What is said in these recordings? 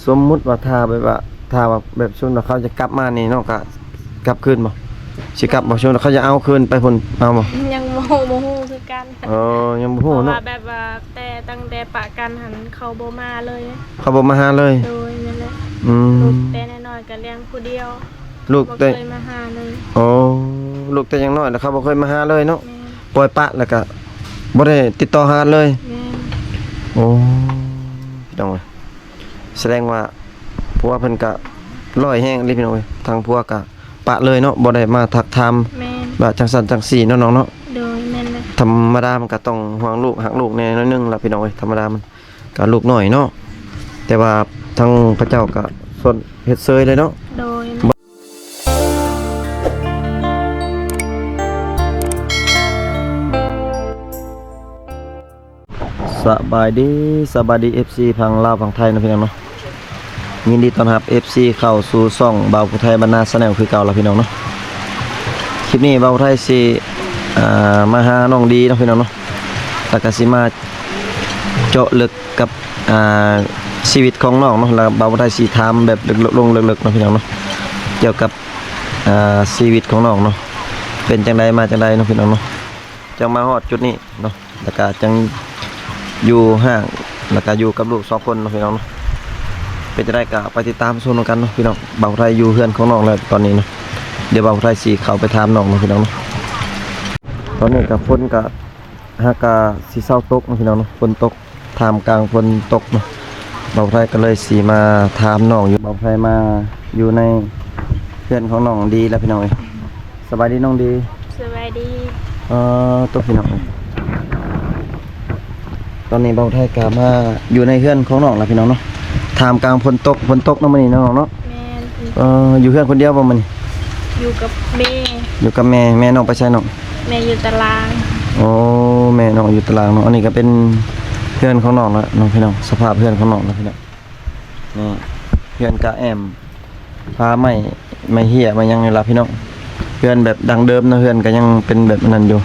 ສົມມຸດວ່າຖ້າແບບວ່າ ຖ້າວ່າແບບສົມມຸດວ່າເຂົາຈະກັບມານີ້ ນ້ອງກະກັບຄືນບໍ່? ຊິກັບບໍ່? ສົມມຸດວ່າເຂົາຈະເອົາຄືນໄປພຸ້ນ ເອົາບໍ່? ຍັງບໍ່ຮູ້ ບໍ່ຮູ້ຄືກັນ. ເອີ ຍັງບໍ່ຮູ້ເນາະ ເພາະວ່າແບບວ່າແຕ່ ຕັ້ງແຕ່ປະກັນຫັ້ນ ເຂົາບໍ່ມາເລີຍ. ເຂົາບໍ່ມາຫາເລີຍ? ໂດຍ ແມ່ນແຫຼະ. ອືມ ລູກແຕ່ນ້ອຍໆກະລ້ຽງຜູ້ດຽວ. ລູກແຕ່ ບໍ່ເຄີຍມາຫາເລີຍ. ໂອ້ ລູກແຕ່ຍັງນ້ອຍແລ້ວເຂົາບໍ່ເຄີຍມາຫາເລີຍເນາະ. ແມ່ນ. ປ່ອຍປະແລ້ວກະບໍ່ໄດ້ຕິດຕໍ່ຫາກັນເລີຍ. ແມ່ນ. ໂອ້ ພີ່ນ້ອງເອີຍ ສະແດງວ່າຜົວເພິ່ນກະຮ້ອຍແຮງເດ້ພີ່ນ້ອງເອີຍ. ທາງຜົວກະປະເລີຍເນາະ ບໍ່ໄດ້ມາທັກຖາມ. ແມ່ນ. ວ່າຈັ່ງຊັ້ນຈັ່ງຊີ້ເນາະນ້ອງເນາະ. ໂດຍ ແມ່ນແຫຼະ. ທຳມະດາມັນກະຕ້ອງຫ່ວງລູກຮັກລູກແດ່ໜ້ອຍໜຶ່ງລະພີ່ນ້ອງເອີຍ ທຳມະດາມັນ ກະລູກນ້ອຍເນາະ ແຕ່ວ່າທາງເຂົາເຈົ້າກະຊົນເຮັດເຊີຍເລີຍເນາະ. ໂດຍ. ສະບາຍດີ ສະບາຍດີ ເອັຟຊີ ຝັ່ງລາວຝັ່ງໄທເນາະພີ່ນ້ອງເນາະ. ຍິນດີຕ້ອນຮັບ ເອັຟຊີ ເຂົ້າສູ່ຊ່ອງບ່າວຜູ້ໄທບ້ານນາ Channel ຄືເກົ່າລະພີ່ນ້ອງເນາະ. ຄລິບນີ້ບ່າວຜູ້ໄທຊິ ອ່າ ມາຫານ້ອງດີເນາະພີ່ນ້ອງເນາະ ແລ້ວກະຊິມາເຈາະເລິກກັບ ອ່າ ຊີວິດຂອງນ້ອງເນາະ ແລ້ວບ່າວຜູ້ໄທຊິຖາມແບບເລິກໆ ລົງເລິກໆເນາະພີ່ນ້ອງເນາະ ກ່ຽວກັບ ອ່າ ຊີວິດຂອງນ້ອງເນາະ ເປັນຈັ່ງໃດມາຈັ່ງໃດເນາະພີ່ນ້ອງເນາະ ຈັ່ງມາຮອດຈຸດນີ້ເນາະ ແລ້ວກະຈັ່ງຢູ່ຫ້າງ ແລ້ວກະຢູ່ກັບລູກສອງຄົນເນາະພີ່ນ້ອງເນາະ. ເປັນຈັ່ງໃດກະໄປຕິດຕາມຊົມນຳກັນເນາະພີ່ນ້ອງ. ບ່າວຜູ້ໄທຢູ່ເຮືອນຂອງນ້ອງແລ້ວຕອນນີ້ເນາະ ດຽວບ່າວຜູ້ໄທຊິເຂົ້າໄປຖາມນ້ອງເນາະພີ່ນ້ອງເນາະ. ຕອນນີ້ກະຝົນກະ ຫາກະຊິເຊົາຕົກເນາະພີ່ນ້ອງເນາະ ຝົນຕົກ ທ່າມກາງຝົນຕົກເນາະ ບ່າວໄທກະເລີຍຊິມາຖາມນ້ອງຢູ່. ບ່າວໄທມາຢູ່ໃນເຮືອນຂອງນ້ອງດີແລ້ວພີ່ນ້ອງເອີຍ. ສະບາຍດີນ້ອງດີ. ສະບາຍດີ. ເອີ ຕົກພີ່ນ້ອງເອີຍ ຕອນນີ້ບ່າວໄທກະມາຢູ່ໃນເຮືອນຂອງນ້ອງແລ້ວພີ່ນ້ອງເນາະ ທ່າມກາງຝົນຕົກ ຝົນຕົກເນາະມື້ນີ້ເນາະນ້ອງເນາະ. ແມ່ນ. ເອີ ຢູ່ເຮືອນຄົນດຽວບໍ່ມື້ນີ້? ຢູ່ກັບແມ່. ຢູ່ກັບແມ່. ແມ່ນ້ອງໄປໃສນ້ອງ? ແມ່ຢູ່ຕາລາງ. ໂອ້ ແມ່ນ້ອງຢູ່ຕາລາງເນາະ. ອັນນີ້ກະເປັນເຮືອນຂອງນ້ອງລະເນາະພີ່ນ້ອງ ສະພາບເຮືອນຂອງນ້ອງລະພີ່ນ້ອງ. ນີ້ເຮືອນກະແອ້ມ ຜ້າໄມ້ ໄມ້ເຫ້ຍ ໄມ້ຫຍັງນີ້ລະພີ່ນ້ອງ. ເຮືອນແບບດັ້ງເດີມເນາະ ເຮືອນກະຍັງເປັນແບບນັ້ນຢູ່.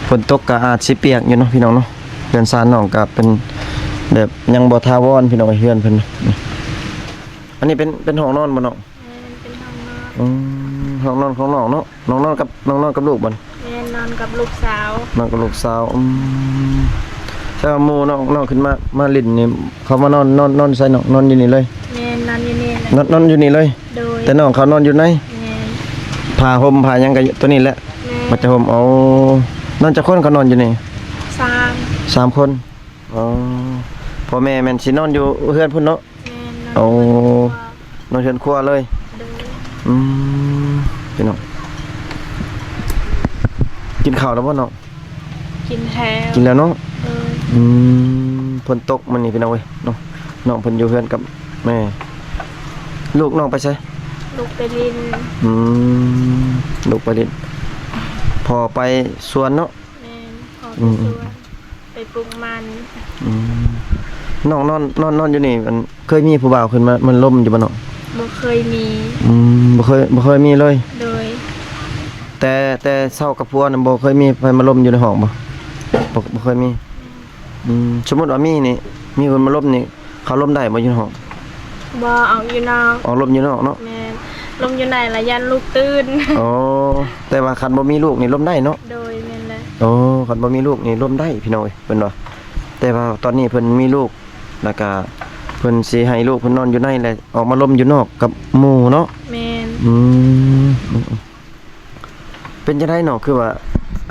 ຝົນຕົກກະອາດຊິປຽກຢູ່ເນາະພີ່ນ້ອງເນາະ. ເຮືອນຊານນ້ອງກະເປັນແບບຍັງບໍ່ຖາວອນພີ່ນ້ອງ ເຮືອນເພິ່ນ. ອັນນີ້ເປັນ ເປັນຫ້ອງນອນບໍ່ນ້ອງ? ແມ່ນ ເປັນຫ້ອງນອນ. ອືມ ຫ້ອງນອນຂອງນ້ອງເນາະ. ນ້ອງນອນກັບ ນ້ອງນອນກັບລູກບໍ່ນີ້? ແມ່ນ ນອນກັບລູກສາວ. ນອນກັບລູກສາວ. ອືມ ແຕ່ວ່າໝູ່ນ້ອງ ນ້ອງຂຶ້ນມາ ມາຫຼິ້ນນີ້ ເຂົາມານອນ ນອນ ນອນໃສນ້ອງ? ນອນຢູ່ນີ້ເລີຍ? ແມ່ນ ນອນຢູ່ນີ້ແຫຼະ. ນອນ ນອນຢູ່ນີ້ເລີຍ? ໂດຍ. ແຕ່ນ້ອງເຂົານອນຢູ່ໃນ? ແມ່ນ. ຜ້າຫົ່ມຜ້າຫຍັງກະໂຕນີ້ແຫຼະ? ແມ່ນ. ວ່າຈະຫົ່ມ. ເອົາ ນອນຈັກຄົນເຂົານອນຢູ່ນີ້? ສາມ. ສາມຄົນ. ອໍ ພໍ່ແມ່ແມ່ນຊິນອນຢູ່ເຮືອນພຸ້ນເນາະ? ແມ່ນ ນອນ ໂອ້ ຢູ່ເຮືອນຄົວ ນອນເຮືອນຄົວເລີຍ. ໂດຍ. ອືມ ພີ່ນ້ອງ ກິນເຂົ້າແລ້ວບໍ່ນ້ອງ? ກິນແລ້ວ. ກິນແລ້ວເນາະ? ໂດຍ. ອືມ ຝົນຕົກມື້ນີ້ພີ່ນ້ອງເອີຍເນາະ. ນ້ອງເພິ່ນຢູ່ເຮືອນກັບແມ່. ລູກນ້ອງໄປໃສ? ລູກໄປຫຼິ້ນ. ອືມ ລູກໄປຫຼິ້ນ. ພໍ່ໄປສວນເນາະ? ແມ່ນ ພໍ່ໄປສວນ. ອືມ ໄປປູກມັນ. ອືມ ນ້ອງນອນ ນອນ ນອນຢູ່ນີ້ ອັນ ເຄີຍມີຜູ້ບ່າວຂຶ້ນມາ ມາລົມຢູ່ບໍ່ນ້ອງ? ບໍ່ເຄີຍມີ. ອືມ ບໍ່ເຄີຍ ບໍ່ເຄີຍມີເລີຍ? ໂດຍ. ແຕ່ ແຕ່ເຊົ່າກັບຜົວນັ້ນ ບໍ່ເຄີຍມີໃຜມາລົມຢູ່ໃນຫ້ອງບໍ່? ບໍ່ ບໍ່ເຄີຍມີ. ອືມ ສົມມຸດວ່າມີນີ້ ມີຄົນມາລົມນີ້ ເຂົາລົມໄດ້ບໍ່ຢູ່ໃນຫ້ອງ? ບໍ່ ອອກຢູ່ນອກ. ອອກລົມຢູ່ນອກເນາະ? ແມ່ນ ລົມຢູ່ໃນລະຢ້ານລູກຕື່ນ. ອໍ ແຕ່ວ່າຄັນບໍ່ມີລູກນີ້ລົມໄດ້ເນາະ? ໂດຍ ແມ່ນແຫຼະ. ໂອ້ ຄັນບໍ່ມີລູກນີ້ລົມໄດ້ພີ່ນ້ອງເອີຍ ເພິ່ນວ່າ. ແຕ່ວ່າຕອນນີ້ເພິ່ນມີລູກ ແລ້ວກະເພິ່ນຊິໃຫ້ລູກເພິ່ນນອນຢູ່ໃນ ແລະ ອອກມາລົມຢູ່ນອກກັບໝູ່ເນາະ? ແມ່ນ. ອືມ ເປັນຈັ່ງໃດເນາະ ຄືວ່າ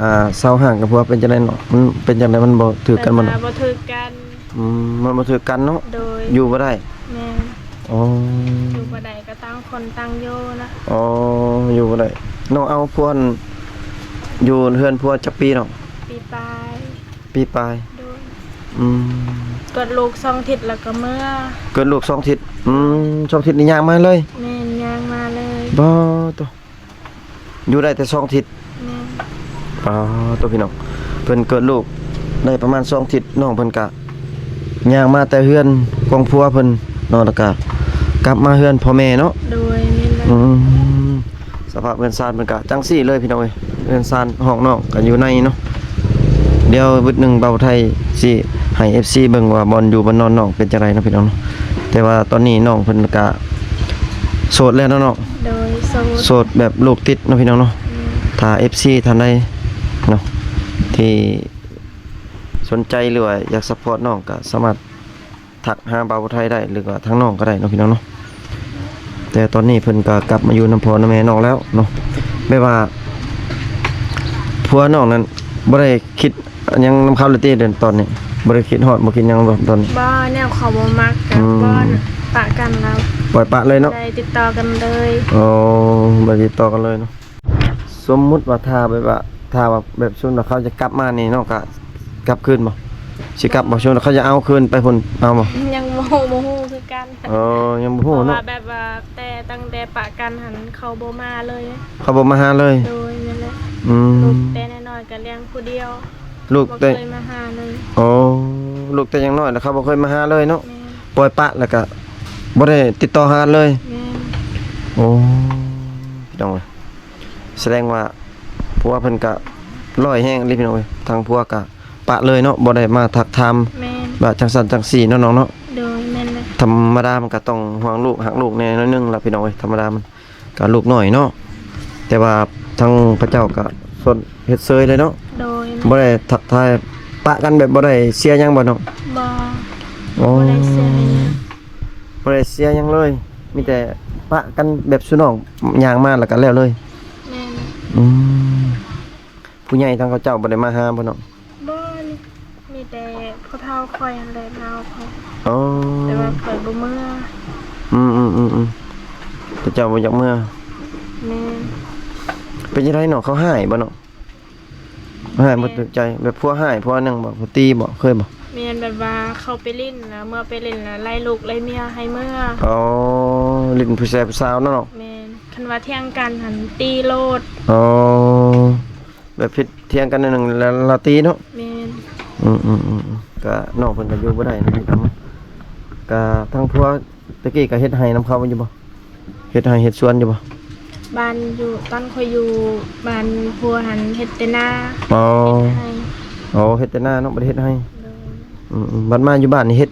ອ່າ ເຊົາຮ່າງກັບຜົວ ເປັນຈັ່ງໃດເນາະ? ມັນເປັນຈັ່ງໃດ ມັນບໍ່ຖືກກັນບໍ່ເນາະ? ແບບວ່າບໍ່ຖືກກັນ. ອືມ ມັນບໍ່ຖືກກັນເນາະ? ໂດຍ. ຢູ່ບໍ່ໄດ້. ແມ່ນ. ອໍ ຢູ່ບໍ່ໄດ້ກະຕ່າງຄົນຕ່າງຢູ່ນະ. ອໍ ຢູ່ບໍ່ໄດ້. ນ້ອງເອົາຜົວ ຢູ່ເຮືອນຜົວຈັກປີນ້ອງ? ປີປາຍ. ປີປາຍ. ໂດຍ. ອືມ ເກີດລູກສອງທິດແລ້ວກະເມືອ. ເກີດລູກສອງທິດ. ອືມ ສອງທິດນີ້ຍ່າງມາເລີຍ? ແມ່ນ ຍ່າງມາເລີຍ. ບໍ່ໂຕ ຢູ່ໄດ້ແຕ່ສອງທິດ. ແມ່ນ. ປາໂຕ ພີ່ນ້ອງ ເພິ່ນເກີດລູກໄດ້ປະມານສອງທິດ ນ້ອງເພິ່ນກະຍ່າງມາແຕ່ເຮືອນຂອງຜົວເພິ່ນເນາະ ແລ້ວກະກັບມາເຮືອນພໍ່ແມ່ເນາະ? ໂດຍ ແມ່ນແລ້ວ. ອືມ ສະພາບເຮືອນຊານເພິ່ນກະຈັ່ງຊີ້ເລີຍພີ່ນ້ອງເອີຍ ເຮືອນຊານຫ້ອງນ້ອງກະຢູ່ໃນເນາະ. ດຽວບຶດໜຶ່ງບ່າວໄທຊິໃຫ້ເອັຟຊີເບິ່ງວ່າບ່ອນຢູ່ບ່ອນນອນນ້ອງເປັນຈັ່ງໃດເນາະ ພີ່ນ້ອງເນາະ. ແ ແຕ່ວ່າຕອນນີ້ນ້ອງເພິ່ນກະໂສດແລ້ວເນາະນ້ອງ? ໂດຍ ໂສດ ໂສດແບບໂລກຕິດເນາະພີ່ນ້ອງເນາະ. ອືມ ຖ້າເອັຟຊີທ່ານໃດເນາະ ທີ່ສົນໃຈ ຫຼືວ່າຢາກຊັບພອດນ້ອງ ກະສາມາດທັກຫາບ່າວຜູ້ໄທໄດ້ ຫຼືວ່າທາງນ້ອງກໍໄດ້ເນາະພີ່ນ້ອງເນາະ. ແຕ່ຕອນນີ້ເພິ່ນກໍກັບມາຢູ່ນຳພໍ່ນຳແມ່ນ້ອງແລ້ວເນາະ. ແບບວ່າຜົວນ້ອງນັ້ນບໍ່ໄດ້ຄິດ ຍັງນຳເຂົາເລີຍຕິ ດຽວຕອນນີ້ບໍ່ໄດ້ຄິດຮອດບໍ່ຄິດຫຍັງບໍ່ຕອນນີ້? ບໍ່ ແນວເຂົາບໍ່ມັກ ອືມ ກໍບໍ່ປະກັນແລ້ວ ປ່ອຍປະເລີຍເນາະ ບໍ່ໄດ້ຕິດຕໍ່ກັນເລີຍ. ອໍ ບໍ່ໄດ້ຕິດຕໍ່ກັນເລີຍເນາະ. ສົມມຸດວ່າຖ້າແບບວ່າ ຖ້າວ່າແບບຊຸມວ່າເຂົາຈະກັບມານີ້ ນ້ອງກໍກັບຄືນບໍ່? ຊິກັບບໍ່? ຊຸມວ່າເຂົາຈະເອົາຄືນໄປພຸ້ນ ເອົາບໍ່? ຍັງບໍ່ຮູ້ ບໍ່ຮູ້ຄືກັນ. ອໍ ຍັງບໍ່ຮູ້ເນາະ ເພາະວ່າແບບວ່າແຕ່ ຕັ້ງແຕ່ປະກັນຫັ້ນ ເຂົາບໍ່ມາເລີຍ ເຂົາບໍ່ມາຫາເລີຍ. ໂດຍ ແມ່ນແຫຼະ. ອືມ ລູກແຕ່ນ້ອຍໆ ກໍລ້ຽງຜູ້ດຽວ ລູກແຕ່ ບໍ່ເຄີຍມາຫາເລີຍ. ອໍ ລູກແຕ່ຍັງນ້ອຍແລ້ວເຂົາບໍ່ເຄີຍມາຫາເລີຍເນາະ. ແມ່ນ ປ່ອຍປະແລ້ວກໍບໍ່ໄດ້ຕິດຕໍ່ຫາກັນເລີຍ. ແມ່ນ. ໂອ້ ພີ່ນ້ອງເອີຍ ສະແດງວ່າຜົວເພິ່ນກະຮ້ອຍແຮງອີ່ຫຼີພີ່ນ້ອງເອີຍ. ທາງຜົວກະປະເລີຍເນາະ ບໍ່ໄດ້ມາທັກຖາມ. ແມ່ນ ວ່າຈັ່ງຊັ້ນຈັ່ງຊີ້ເນາະນ້ອງເນາະ. ໂດຍ ແມ່ນແຫຼະ. ທຳມະດາມັນກະຕ້ອງຫ່ວງລູກ ຮັກລູກແດ່ໜ້ອຍໜຶ່ງລະພີ່ນ້ອງເອີຍ ທຳມະດາມັນ ກະລູກນ້ອຍເນາະ. ແຕ່ວ່າທາງເຂົາເຈົ້າກະຊົນເຮັດເຊີຍເລີຍເນາະ. ໂດຍ ບໍ່ໄດ້ທັກທາຍ ປະກັນແບບບໍ່ໄດ້ເສຍຫຍັງບໍ່ນ້ອງ? ບໍ່. ໂອ້ ບໍ່ໄດ້ເສຍຫຍັງ ບໍ່ໄດ້ເສຍຫຍັງເລີຍ ມີແຕ່ປະກັນແບບສູ່ນ້ອງຍ່າງມາແລ້ວກໍແລ້ວເລີຍ. ແມ່ນ. ອືມ ຜູ້ໃຫຍ່ທາງເຂົາເຈົ້າບໍ່ໄດ້ມາຫາບໍ່ນ້ອງ? ບໍ່ ມີແຕ່ພໍ່ເຖົ້າຂ້ອຍຫັ້ນແຫຼະມາເອົາຂ້ອຍ. ອໍ ແຕ່ວ່າຂ້ອຍບໍ່ເມືອ. ອືມໆໆໆ ເຂົາເຈົ້າບໍ່ຢາກເມືອ. ແມ່ນ. ເປັນຈັ່ງໃດນ້ອງ ເຂົາຮ້າຍບໍ່ນ້ອງ? ຮ້າຍບໍ່ຖືກໃຈ ແບບຜົວຮ້າຍ ຜົວຫຍັງບໍ່ ຜົວຕີບໍ່ ເຄີຍບໍ່? ແມ່ນ ແບບວ່າເຂົາໄປຫຼິ້ນ ແລ້ວເມື່ອໄປຫຼິ້ນ ແລ້ວໄລ່ລູກໄລ່ເມຍໃຫ້ເມືອ. ອໍ ຫຼິ້ນຜູ້ຊາຍຜູ້ສາວເນາະ. ແມ່ນ ຄັນວ່າຖຽງກັນຫັ້ນຕີໂລດ. ອໍ ແບບຜິດຖຽງກັນໜ້ອຍໜຶ່ງແລ້ວລາວຕີເນາະ. ແມ່ນ. ອືມໆໆ ກະນ້ອງເພິ່ນກະຢູ່ບໍ່ໄດ້ເນາະ ກະທາງຜົວຕະກີ້ກະເຮັດໄຮ່ນຳເຂົາຢູ່ບໍ່? ເຮັດໄຮ່ເຮັດສວນຢູ່ບໍ່? ບ້ານຢູ່ ຕອນຂ້ອຍຢູ່ບ້ານຜົວຫັ້ນເຮັດແຕ່ນາ. ອໍ ເຮັດໄຮ່. ອໍ ເຮັດແຕ່ນາເນາະ ບໍ່ໄດ້ເຮັດໄຮ່. ໂດຍ. ອືມໆ ບັດມາຢູ່ບ້ານນີ້ເຮັດ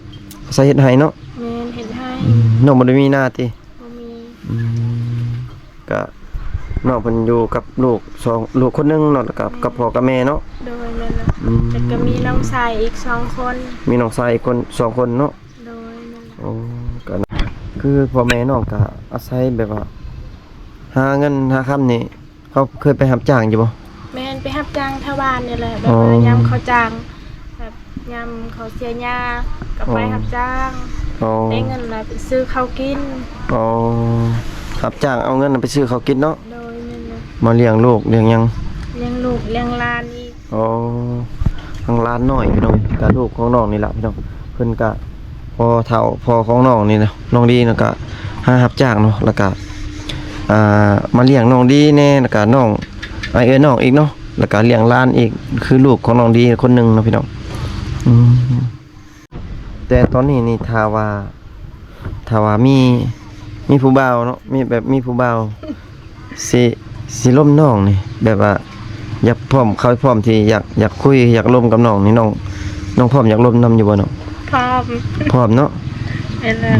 ໃສ່ເຮັດໄຮ່ເນາະ. ແມ່ນ ເຮັດໄຮ່. ອືມ ນ້ອງບໍ່ໄດ້ມີນາຕິ? ບໍ່ມີ. ອືມ ກະນ້ອງເພິ່ນຢູ່ກັບລູກສອງ ລູກຄົນໜຶ່ງເນາະ ແລ້ວກະ ແມ່ນ ກັບພໍ່ກັບແມ່ເນາະ. ໂດຍ ແມ່ນແລ້ວ. ອືມ ແລ້ວກະມີນ້ອງຊາຍອີກສອງຄົນ. ມີນ້ອງຊາຍອີກຄົນ ສອງຄົນເນາະ. ໂດຍ ແມ່ນແລ້ວ. ໂອ້ ກະຄືພໍ່ແມ່ນ້ອງກະອາໄສແບບວ່າຫາເງິນຫາຄຳນີ້ ເຂົາເຄີຍໄປຮັບຈ້າງຢູ່ບໍ່? ແມ່ນ ໄປຮັບຈ້າງແຖວບ້ານນີ້ແຫຼະ ແບບວ່າ ອໍ ຍາມເຂົາຈ້າງ ແບບຍາມເຂົາເສຍຫຍ້າກໍໄປ ອໍ ຮັບຈ້າງ. ອໍ ໄດ້ເງິນແລ້ວໄປຊື້ເຂົ້າກິນ. ອໍ ຮັບຈ້າງເອົາເງິນໄປຊື້ເຂົ້າກິນເນາະ. ໂດຍ ແມ່ນແລ້ວ. ມາລ້ຽງລູກລ້ຽງຫຍັງ? ລ້ຽງລູກລ້ຽງຫຼານອີກ. ອໍ ທັງຫຼານນ້ອຍພີ່ນ້ອງ ກະລູກຂອງນ້ອງນີ້ລະພີ່ນ້ອງ. ເພິ່ນກະ ພໍ່ເຖົ້າພໍ່ຂອງນ້ອງນີ້ນະ ນ້ອງດີນະ ກະຫາຮັບຈ້າງເນາະ ແລ້ວກະ ອ່າ ມາລ້ຽງນ້ອງດີແດ່ ແລ້ວກະນ້ອງ ອ້າຍເອື້ອຍນ້ອງອີກເນາະ ແລ້ວກະລ້ຽງຫຼານອີກ ຄືລູກຂອງນ້ອງດີຄົນໜຶ່ງເນາະພີ່ນ້ອງ. ອືມ ແຕ່ຕອນນີ້ນີ້ ຖ້າວ່າ ຖ້າວ່າມີ ມີຜູ້ບ່າວເນາະ ມີແບບ ມີຜູ້ບ່າວ ຊິ ຊິລົມນ້ອງນີ້ ແບບວ່າຢາກພ້ອມ ເຂົາພ້ອມທີ່ຢາກ ຢາກຄຸຍ ຢາກລົມກັບນ້ອງນີ້ ນ້ອງ ນ້ອງພ້ອມຢາກລົມນຳຢູ່ບໍ່ນ້ອງ? ພ້ອມ. ພ້ອມເນາະ. ແມ່ນແລ້ວ.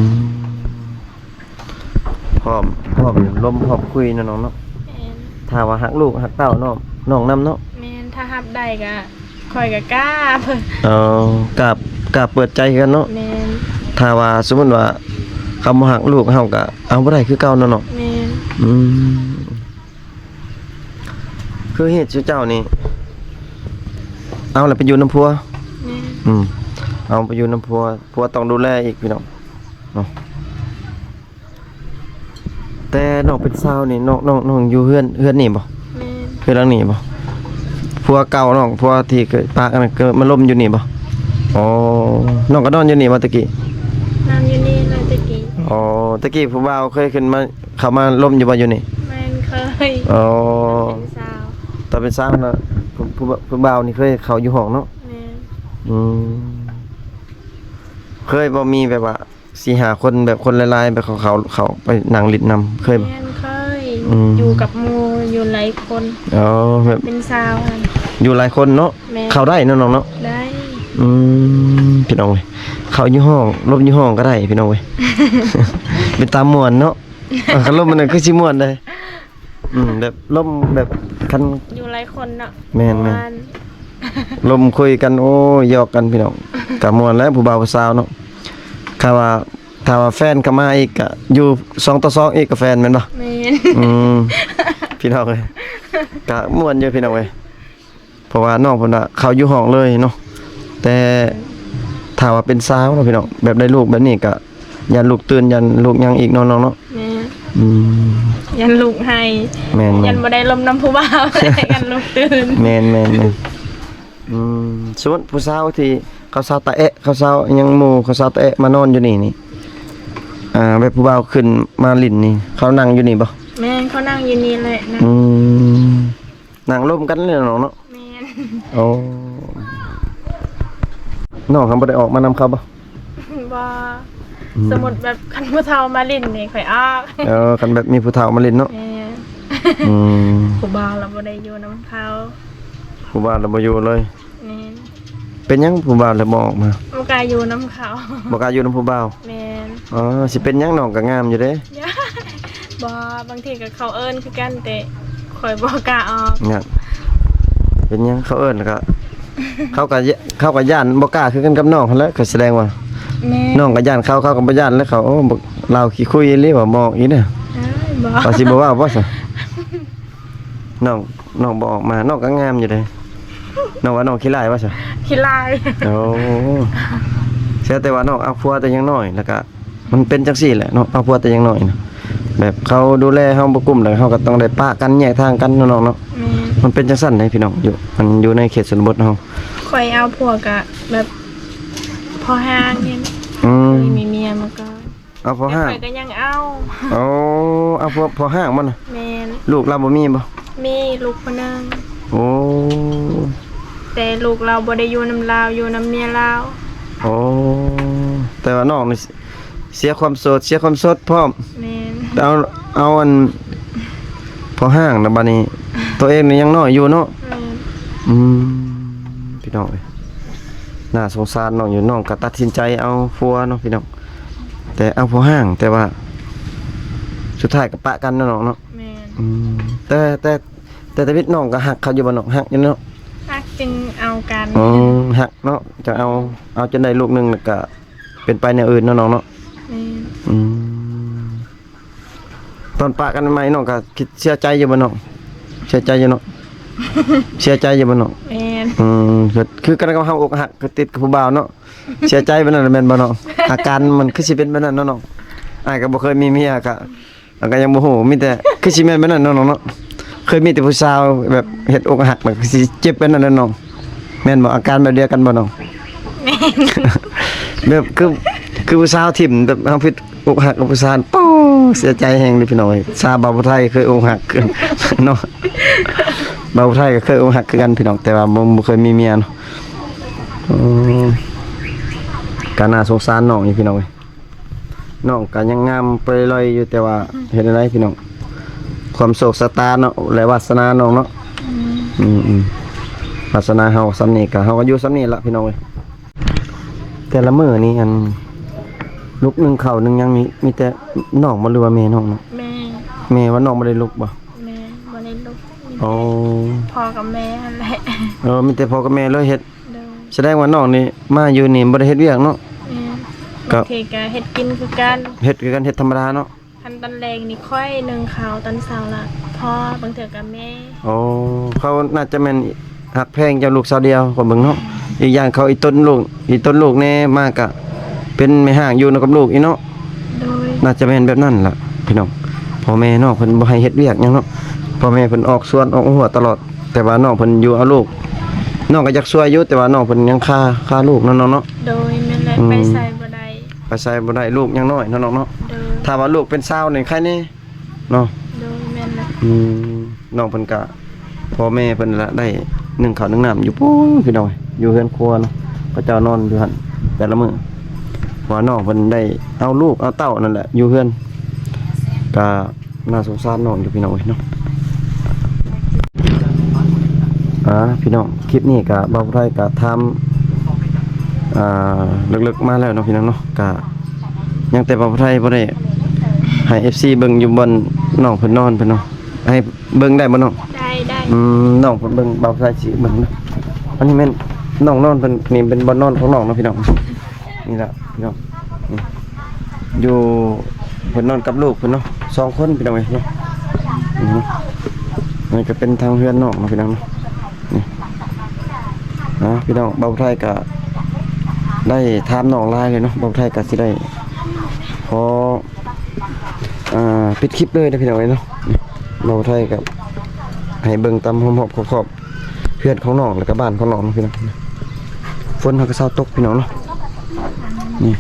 ອືມ ພ້ອມ ພ້ອມລົມ ພ້ອມຄຸຍເນາະນ້ອງເນາະ. ແມ່ນ. ຖ້າວ່າຮັກລູກຮັກເຕົ້ານ້ອງ ນ້ອງນຳເນາະ. ແມ່ນ ຖ້າຮັບໄດ້ກະ ຂ້ອຍກໍກ້າ. ເອີ ກ້າ ກ້າເປີດໃຈຄືກັນເນາະ. ແມ່ນ. ຖ້າວ່າສົມມຸດວ່າເຂົາບໍ່ຮັກລູກເຮົາກໍເອົາບໍ່ໄດ້ຄືເກົ່າເນາະນ້ອງ. ແມ່ນ. ອືມ ຄືເຮັດ ຊຸເຈົ້ານີ້ ເອົາແລ້ວໄປຢູ່ນຳຜົວ. ແມ່ນ. ອືມ ເອົາໄປຢູ່ນຳຜົວ ຜົວຕ້ອງດູແລອີກ ພີ່ນ້ອງເນາະ. ແຕ່ນ້ອງເປັນສາວນີ້ ນ້ອງ ນ້ອງ ນ້ອງຢູ່ເຮືອນ ເຮືອນນີ້ບໍ່? ແມ່ນ. ເຮືອນຫຼັງນີ້ບໍ່? ຜົວເກົ່ານ້ອງ ຜົວທີ່ເຄີຍປະກັນ ເກີດມາລົມຢູ່ນີ້ບໍ່? ອໍ ນ້ອງກໍນອນຢູ່ນີ້ບໍ່ແຕ່ກີ້? ນອນຢູ່ນີ້ແຫຼະແຕ່ກີ້. ອໍ ແຕ່ກີ້ຜູ້ບ່າວເຄີຍຂຶ້ນມາ ເຂົ້າມາລົມຢູ່ບໍ່ຢູ່ນີ້? ແມ່ນ ເຄີຍ. ອໍ ຕອນເປັນສາວ ຕອນເປັນສາວນະ ຜູ້ ຜູ້ ຜູ້ບ່າວນີ້ເຄີຍເຂົ້າຢູ່ຫ້ອງເນາະ? ແມ່ນ. ອືມ ເຄີຍບໍ່ ມີແບບວ່າ ສີ່ຫ້າຄົນ ແບບຄົນຫຼາຍໆ ແບບເຂົາ ເຂົາ ເຂົາໄປນັ່ງຫຼິ້ນນຳ ເຄີຍບໍ່? ແມ່ນ ເຄີຍ. ອືມ ຢູ່ກັບໝູ່ ຢູ່ຫຼາຍຄົນ. ອໍ ແບບເປັນສາວຫັ້ນ ຢູ່ຫຼາຍຄົນເນາະ. ແມ່ນ. ເຂົ້າໄດ້ເນາະນ້ອງເນາະ? ໄດ້. ອືມ ພີ່ນ້ອງເອີຍ ເຂົ້າຢູ່ຫ້ອງ ລົມຢູ່ຫ້ອງກໍໄດ້ພີ່ນ້ອງເອີຍ ເປັນຕາມ່ວນເນາະ. ເອີ ຄັນລົມມັນນະຄືຊິມ່ວນເດ້. ອືມ ແບບລົມແບບຄັນ ຢູ່ຫຼາຍຄົນເນາະ. ແມ່ນໆ ມ່ວນ ລົມຄຸຍກັນ ໂອ້ ຢອກກັນພີ່ນ້ອງ ກະມ່ວນແຫຼະ ຜູ້ບ່າວຜູ້ສາວເນາະ. ຖ້າວ່າ ຖ້າວ່າແຟນເຂົ້າມາອີກກະຢູ່ສອງຕໍ່ສອງອີກກະແຟນແມ່ນບໍ່? ແມ່ນ. ອືມ ພີ່ນ້ອງເອີຍ ກະມ່ວນຢູ່ພີ່ນ້ອງເອີຍ. ເພາະວ່ານ້ອງເພິ່ນວ່າເຂົ້າຢູ່ຫ້ອງເລີຍເນາະ ແຕ່ຖ້າວ່າເປັນສາວເນາະພີ່ນ້ອງ ແບບໄດ້ລູກແບບນີ້ກະຢ້ານລູກຕື່ນ ຢ້ານລູກຫຍັງອີກເນາະນ້ອງເນາະ. ແມ່ນ. ອືມ ຢ້ານລູກໄຫ້. ແມ່ນໆ ຢ້ານບໍ່ໄດ້ລົມນຳຜູ້ບ່າວ ຢ້ານລູກຕື່ນ. ແມ່ນໆໆ. ອືມ ສົມມຸດຜູ້ສາວທີ່ເຂົາສາວຕາແອະ ເຂົາສາວຫຍັງໝູ່ ເຂົາສາວຕາແອະມານອນຢູ່ນີ້ນີ້ ອ່າ ແບບຜູ້ບ່າວຂຶ້ນມາຫຼິ້ນນີ້ ເຂົານັ່ງຢູ່ນີ້ບໍ່? ແມ່ນ ເຂົານັ່ງຢູ່ນີ້ແຫຼະນະ. ອືມ ນັ່ງລົມກັນເລີຍເນາະນ້ອງເນາະ. ແມ່ນ. ໂອ້ ນ້ອງຫັ້ນບໍ່ໄດ້ອອກມານຳເຂົາບໍ່? ບໍ່. ອືມ ສົມມຸດແບບຄັນຜູ້ເຖົ້າມາຫຼິ້ນນີ້ຂ້ອຍອອກ. ເອີ ຄັນແບບມີຜູ້ເຖົ້າມາຫຼິ້ນເນາະ. ແມ່ນ. ອືມ ຜູ້ບ່າວລະບໍ່ໄດ້ຢູ່ນຳເຂົາ. ຜູ້ບ່າວລະບໍ່ຢູ່ເລີຍ. ແມ່ນ. ເປັນຫຍັງຜູ້ບ່າວລະບໍ່ອອກມາ? ບໍ່ກ້າຢູ່ນຳເຂົາ. ບໍ່ກ້າຢູ່ນຳຜູ້ບ່າວ. ແມ່ນ. ອໍ ຊິເປັນຫຍັງ ນ້ອງກໍງາມຢູ່ເດ້. ບໍ່ ບາງທີກໍເຂົາເອີ້ນຄືກັນ ແຕ່ຂ້ອຍບໍ່ກ້າອອກ. ເປັນຫຍັງ ເຂົາເອີ້ນກໍ ເຂົາກໍ ເຂົາກໍຢ້ານ ບໍ່ກ້າຄືກັນກັບນ້ອງຫັ້ນແຫຼະ. ກໍສະແດງວ່າ ແມ່ນ ນ້ອງກໍຢ້ານເຂົາ ເຂົາກໍບໍ່ຢ້ານແລ້ວ. ເຂົາ ໂອ້ ບັກລາວຂີ້ຄຸຍອີ່ຫຼີວ່າ ບໍ່ອອກອີກເດີ. ອ້າຍ ບໍ່ ວ່າຊິບໍ່ເວົ້າບໍ່ຊະ? ນ້ອງ ນ້ອງບໍ່ອອກມາ ນ້ອງກໍງາມຢູ່ເດ້. ນ້ອງວ່ານ້ອງຂີ້ລ້າຍວ່າຊະ? ຂີ້ລ້າຍ. ໂອ້ ເສຍແຕ່ວ່ານ້ອງເອົາຜົວແຕ່ຍັງນ້ອຍ ແລ້ວກະ ມັນເປັນຈັ່ງຊີ້ແຫຼະເນາະ ເອົາຜົວແຕ່ຍັງນ້ອຍນະ ແບບເຂົາດູແລເຮົາບໍ່ກຸ້ມ ແລ້ວເຮົາກໍຕ້ອງໄດ້ປະກັນ ແຍກທາງກັນເນາະນ້ອງເນາະ. ແມ່ນ. ມັນເປັນຈັ່ງຊັ້ນເດ້ພີ່ນ້ອງ ຢູ່ ມັນຢູ່ໃນເຂດຊົນນະບົດເຮົາ. ຂ້ອຍເອົາຜົວກະແບບພໍຮ່າງນີ້. ອືມ ເຄີຍມີເມຍມາກ່ອນ. ເອົາພໍຮ່າງ. ແຕ່ຂ້ອຍກໍຍັງເອົາ. ໂອ້ ເອົາພໍ ພໍຮ່າງບໍ່ນະ? ແມ່ນ. ລູກລາວບໍ່ມີບໍ່? ມີລູກຄົນໜຶ່ງ. ໂອ້ ແຕ່ລູກລາວບໍ່ໄດ້ຢູ່ນຳລາວ ຢູ່ນຳເມຍລາວ. ໂອ້ ແຕ່ວ່ານ້ອງນີ້ ເສຍຄວາມໂສດ ເສຍຄວາມໂສດພ້ອມ. ແມ່ນ. ເອົາ ເອົາອັນ ພໍຮ່າງນະ ບັດນີ້ ໂຕເອງນີ້ຍັງນ້ອຍຢູ່ເນາະ. ແມ່ນ. ອືມ ພີ່ນ້ອງເອີຍ ໜ້າສົງສານນ້ອງຢູ່. ນ້ອງກໍຕັດສິນໃຈເອົາຜົວເນາະພີ່ນ້ອງ ແຕ່ເອົາຜົວຮ້າງ ແຕ່ວ່າສຸດທ້າຍກໍປະກັນເນາະນ້ອງເນາະ. ແມ່ນ. ອືມ ແຕ່ ແຕ່ ແຕ່ທຳອິດນ້ອງກໍຮັກເຂົາຢູ່ບໍ່ນ້ອງ? ຮັກຢູ່ເນາະ. ຮັກຈຶ່ງເອົາກັນ. ອືມ ຮັກເນາະ ຈະເອົາ ເອົາຈົນໄດ້ລູກໜຶ່ງ ແລ້ວກໍເປັນໄປແນວອື່ນເນາະນ້ອງເນາະ. ແມ່ນ. ອືມ ຕອນປະກັນໃໝ່ໆ ນ້ອງກໍຄິດເສຍໃຈຢູ່ບໍ່ນ້ອງ? ເສຍໃຈຢູ່ເນາະ. ເສຍໃຈຢູ່ບໍ່ນ້ອງ? ແມ່ນ. ອືມ ຄືກັນກັບເຮົາອົກຫັກ ຄືຕິດກັບຜູ້ບ່າວເນາະ. ເສຍໃຈແບບນັ້ນແມ່ນບໍ່ນ້ອງ? ອາການມັນຄືຊິເປັນແບບນັ້ນເນາະນ້ອງ. ອ້າຍກໍບໍ່ເຄີຍມີເມຍ ກະ ແລ້ວກໍຍັງບໍ່ຮູ້ ມີແຕ່ ຄືຊິແມ່ນແບບນັ້ນເນາະນ້ອງເນາະ. ເຄີຍມີແຕ່ຜູ້ສາວແບບເຮັດອົກຫັກ ແລ້ວກໍຊິເຈັບແບບນັ້ນແຫຼະນ້ອງ. ແມ່ນບໍ່? ອາການແບບດຽວກັນບໍ່ນ້ອງ? ແມ່ນ. ແບບຄື ຄືຜູ້ສາວຖິ້ມ ແບບເຮົາຜິດອົກຫັກກັບຜູ້ສາວ ໂອ້ ເສຍໃຈແຮງເດ້ພີ່ນ້ອງເອີຍ. ສາວບ່າວຜູ້ໄທເຄີຍອົກຫັກເນາະ. ບ່າວຜູ້ໄທກໍເຄີຍອົກຫັກຄືກັນພີ່ນ້ອງ ແຕ່ວ່າບໍ່ ບໍ່ເຄີຍມີເມຍເນາະ. ອືມ ກໍໜ້າສົງສານນ້ອງຢູ່ພີ່ນ້ອງເອີຍ. ນ້ອງກໍຍັງງາມເປີ່ອຍລ່ອຍຢູ່ ແຕ່ວ່າເຮັດແນວໃດພີ່ນ້ອງ ຄວາມໂຊກຊະຕາເນາະ ແລະ ວາສະໜານ້ອງເນາະ. ອືມ ອືມ ວາສະໜາເຮົາສ່ຳນີ້ ກໍເຮົາກໍຢູ່ສ່ຳນີ້ລະພີ່ນ້ອງເອີຍ. ແຕ່ລະມື້ນີ້ ອັນ ລູກໜຶ່ງເຂົ້າໜຶ່ງຫຍັງນີ້ ມີແຕ່ນ້ອງບໍ່ ຫຼືວ່າແມ່ນ້ອງເນາະ? ແມ່. ແມ່ວ່ານ້ອງບໍ່ໄດ້ລຸກບໍ່? ແມ່ບໍ່ໄດ້ລຸກ. ໂອ້ ພໍ່ກັບແມ່ຫັ້ນແຫຼະ. ເອີ ມີແຕ່ພໍ່ກັບແມ່ເລີຍເຮັດ. ໂດຍ. ສະແດງວ່ານ້ອງນີ້ມາຢູ່ນີ້ບໍ່ໄດ້ເຮັດວຽກເນາະ? ແມ່ນ. ກໍບາງທີກໍເຮັດກິນຄືກັນ. ເຮັດຄືກັນ ເຮັດທຳມະດາເນາະ. ຄັນຕອນແລງນີ້ຂ້ອຍໜຶ້ງເຂົ້າ ຕອນເຊົ້າລະພໍ່ ບາງເທື່ອກໍແມ່. ໂອ້ ເຂົາໜ້າຈະແມ່ນຮັກແພງເຈົ້າລູກສາວດຽວ ຂ້ອຍເບິ່ງເນາະ. ອີກຢ່າງເຂົາອີຕົນລູກ ອີຕົນລູກແດ່ ມາກະເປັນແມ່ຮ້າງຢູ່ນຳກັບລູກອີກເນາະ. ໂດຍ. ໜ້າຈະແມ່ນແບບນັ້ນລະພີ່ນ້ອງ. ພໍ່ແມ່ນ້ອງເພິ່ນບໍ່ໃຫ້ເຮັດວຽກຫຍັງເນາະ. ພໍ່ແມ່ເພິ່ນອອກສວນອອກຮົ້ວຕະຫຼອດ. ແຕ່ວ່ານ້ອງເພິ່ນຢູ່ເອົາລູກ ນ້ອງກໍຢາກຊ່ວຍຢູ່ ແຕ່ວ່ານ້ອງເພິ່ນຍັງຄາ ຄາລູກເນາະນ້ອງເນາະ. ໂດຍ ແມ່ນແຫຼະ. ອືມ ໄປໃສບໍ່ໄດ້ ໄປໃສບໍ່ໄດ້ ລູກຍັງນ້ອຍເນາະນ້ອງເນາະ. ໂດຍ. ຖ້າວ່າລູກເປັນສາວນີ້ໄຄແດ່ເນາະ. ໂດຍ ແມ່ນແຫຼະ. ອືມ ນ້ອງເພິ່ນກະ ພໍ່ແມ່ເພິ່ນລະໄດ້ໜຶ້ງເຂົ້າໜຶ້ງນ້ຳຢູ່ພຸ້ນພີ່ນ້ອງ ຢູ່ເຮືອນຄົວເນາະ ເຂົາເຈົ້ານອນຢູ່ຫັ້ນແຕ່ລະມື້ ເພາະວ່ານ້ອງເພິ່ນໄດ້ເອົາລູກເອົາເຕົ້ານັ້ນແຫຼະຢູ່ເຮືອນ ກະ ໜ້າສົງສານນ້ອງຢູ່ພີ່ນ້ອງເອີຍເນາະ. ອ່າ ພີ່ນ້ອງ ຄລິບນີ້ກະບ່າວຜູ້ໄທກະຖາມ ອ່າ ເລິກໆມາແລ້ວເນາະພີ່ນ້ອງເນາະ ກະຍັງແຕ່ວ່າບໍ່ໄດ້ ບໍ່ໄດ້ໃຫ້ເອັຟຊີເບິ່ງຢູ່ບ່ອນນ້ອງເພິ່ນນອນເພິ່ນເນາະ ໃຫ້ເບິ່ງໄດ້ບໍ່ນ້ອງ? ໄດ້ ໄດ້ ອືມ ນ້ອງເພິ່ນເບິ່ງ ບ່າວໄທຊິເບິ່ງເນາະ ອັນນີ້ແມ່ນນ້ອງນອນເພິ່ນ ນີ້ເປັນບ່ອນນອນຂອງນ້ອງເນາະພີ່ນ້ອງ ນີ້ລະພີ່ນ້ອງ ນີ້ ຢູ່ ເພິ່ນນອນກັບລູກເພິ່ນເນາະ ສອງຄົນພີ່ນ້ອງເອີຍເນາະ ນີ້ ນີ້ກະເປັນທາງເຮືອນນ້ອງເນາະພີ່ນ້ອງເນາະ ນີ້ ອ່າ ພີ່ນ້ອງ ບ່າວໄທກະໄດ້ຖາມນ້ອງຫຼາຍເລີຍເນາະ ບ່າວໄທກະຊິໄດ້ຂໍ ອ່າ ປິດຄລິບເລີຍເດີພີ່ນ້ອງເອີຍເນາະ ບ່າວໄທກະໃຫ້ເບິ່ງຕາມຮອບໆຂອບໆ ເຮືອນຂອງນ້ອງ ແລ້ວກະບ້ານຂອງນ້ອງເນາະພີ່ນ້ອງ ຝົນເຮົາກະເຊົາຕົກພີ່ນ້ອງເນາະ ນີ້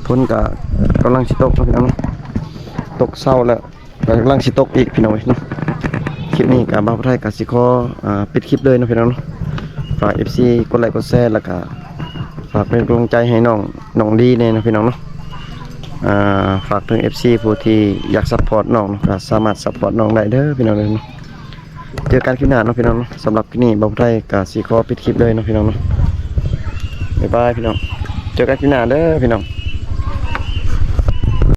ຝົນກະກຳລັງຊິຕົກເນາະພີ່ນ້ອງເນາະ ຕົກເຊົາແລ້ວ ກຳລັງຊິຕົກອີກພີ່ນ້ອງເອີຍເນາະ ຄລິບນີ້ກະບ່າວໄທກະຊິຂໍ ອ່າ ປິດຄລິບເລີຍເນາະພີ່ນ້ອງເນາະ ຝາກເອັຟຊີກົດໄລກົດແຊ ແລ້ວກະຝາກເປັນກຳລັງໃຈໃຫ້ນ້ອງ ນ້ອງດີແດ່ເນາະພີ່ນ້ອງເນາະ ອ່າ ຝາກເຖິງເອັຟຊີຜູ້ທີ່ຢາກຊັບພອດນ້ອງເນາະ ກະສາມາດຊັບພອດນ້ອງໄດ້ເດີພີ່ນ້ອງເດີເນາະ ເຈີກັນຄລິບໜ້າເນາະພີ່ນ້ອງເນາະ ສຳລັບຄລິບນີ້ບ່າວໄທກະຊິຂໍປິດຄລິບເລີຍເນາະພີ່ນ້ອງເນາະ ບາຍບາຍພີ່ນ້ອງ ເຈີກັນຄລິບໜ້າເດີພີ່ນ້ອງ.